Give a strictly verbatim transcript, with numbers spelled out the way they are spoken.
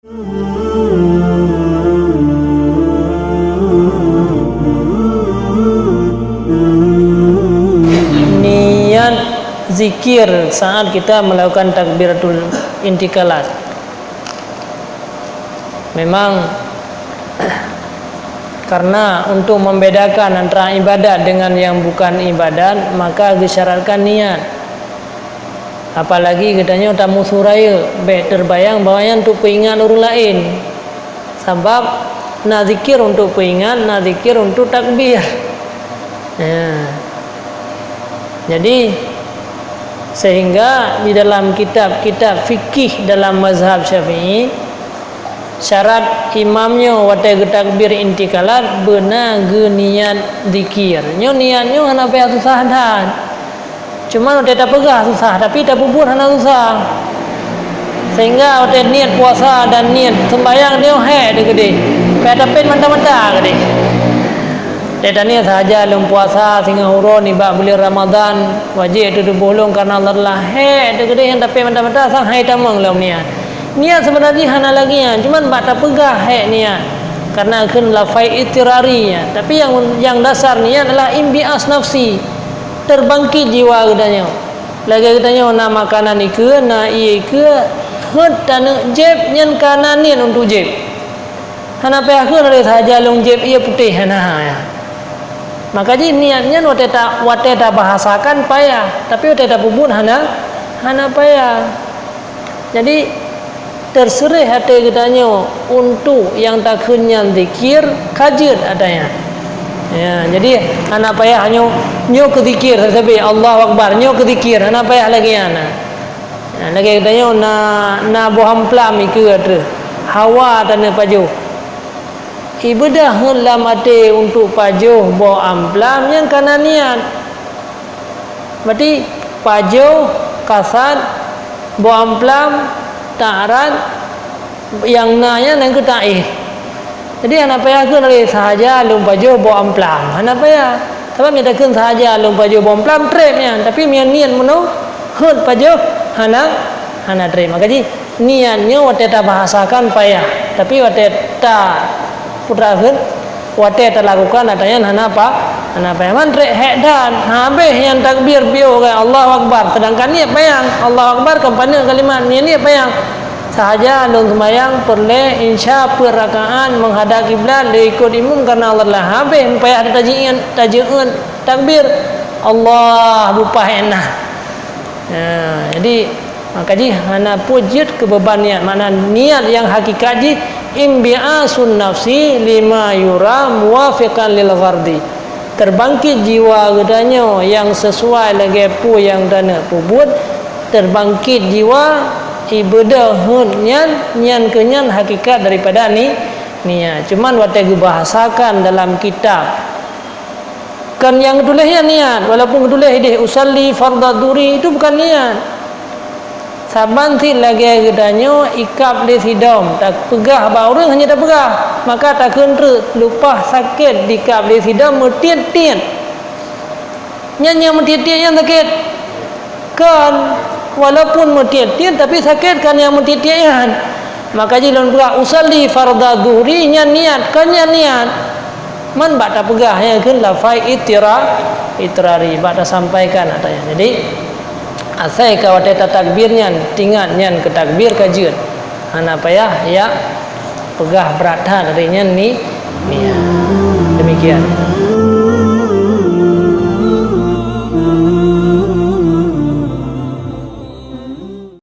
Niat zikir saat kita melakukan takbiratul intiqalat. Memang karena untuk membedakan antara ibadat dengan yang bukan ibadat, maka disyaratkan niat. Apalagi geutanyoe tamusu rayeuk, bék teubayang bahwa nyan untuk peuingat ureuëng laén. Sabab na zikir untuk peuingat, na zikir untuk takbir. Ya. Jadi, sehingga di dalam kitab-kitab fikih dalam mazhab Syafi'i, syarat imam nyoe watée geutakbir intiqalat beuna geuniat zikir. Nyoe niat nyoe hana payah susah that. Cuma watée tapeugah susah, tapi tapeubuet hana susah. Sehingga watée niet puasa dan niet seumbahyang nyoe hék teuh keudeh. Payah tapén mata-mata keudeh. Teuh taniet sahaja lôn puasa singoh uroe nibak buleuen Ramadhan, wajéb teutuboh lôn kareuna Allah Taala, hék teuh keudeh nyang tapéh mata-mata sang hai tamong lom niat. Niat seubeuna jih hana lagée nyan, cuman bak tapeugah hék niat. Kareuna kheun lafai itirari nyan. Tapi nyang, nyang dasar niat adalah imbias nafsi, terbangkit jiwa geutanyoe. Lagée geutanyoe na makanan ikeue, na ié ikeue, heuet taneuk jieb nyan ka na niet untuk jieb. Hana payah kheun lé sahaja lôn jieb ié putéh, hana. Maka jih niat nyan watée ta-, watée tabahasakan payah, tapi watée tapeubuet hana, hana payah. Jadi, teuseureh até geutanyoe untuk nyang takheun nyan zikir, ka jeuet ata nyan. Ya, jadi hana payah nyoe, nyoe keu zikir sabe, Allahu Akbar, nyoe keu zikir, hana payah lagée nyan. Nah, lagée geutanyoe na, na boh amplam ikeue ateueh, hawa taneuk pajoh. Ibeudôh heuet lam até untuk pajoh boh amplam nyang ka na niat. Berarti pajoh, kasat, boh amplam, ta'arat, nyang na nyan nyang keu ta'éh. Jadi hana payah kheun lé sahaja lôn pajoh boh amplam. Hana payah. Sabab meunyo takheun sahaja lôn pajoh boh amplam, treb nyan. Tapi meunyo niet meunoe, heuet pajoh, hana, hana treb. Maka jih, niat nyoe watée tabahasakan payah. Tapi watée ta-, peue takheun, watée talakukan ata nyan hana pa-, hana payah. Man treb hék that, habéh nyan takbir piôh kan, Allahu Akbar. Sedangkan niet payah. Allahu Akbar kan paneuk kalimat, niet, niet payah. Sahaja lôn seumayang peureulée isya peuet rakaat meuhadab kiblat lé ikot imum kareuna Allah Taala. Habéh payah tajiéun, tajeuet takbir, Allah bupah ék na. Ha, jadi, maka jih hana peue jeuet keu beuban niat. Makna niat nyang hakikat jih, imbi'asun nafsi lima yura muwafiqan lil ghardi. Terbangkit jiwa geutanyoe nyang sisuai lagée peue nyang taneuk peubuet, terbangkit jiwa ibeudôh heuet nyan, nyan keuh nyan hakikat daripada ni-, niat. Cuman watée geubahasakan dalam kitab, kon nyang geutuléh nyan niat, walaupun geutuléh ideh usalli fardhu dhuhri, itu bukan niat. Saban cit lagée geutanyoe ikab lé sidom, tapeugah bak ureuëng hana tapeugah, maka takheun treuk leupah sakét dikab lé sidom meutiet-tiet. Nyan nyang meutiet-tiet nyan sakét. Kon, walaupun meutiet-tiet, tapi sakét kan nyang meutiet-tiet nyan. Maka jih lôn peugah, usalli fardhu dhuhri, nyan niat, kon nyan niat. Man bak tapeugah nyang kheun lafai itira-, itirari, bak tasampaikan ata nyan. Jadi, asai ka watée tatakbir nyan, tingat nyan keu takbir ka jeuet. Hana payah jak peugah brat that, ari nyan ni, niat. Demikian.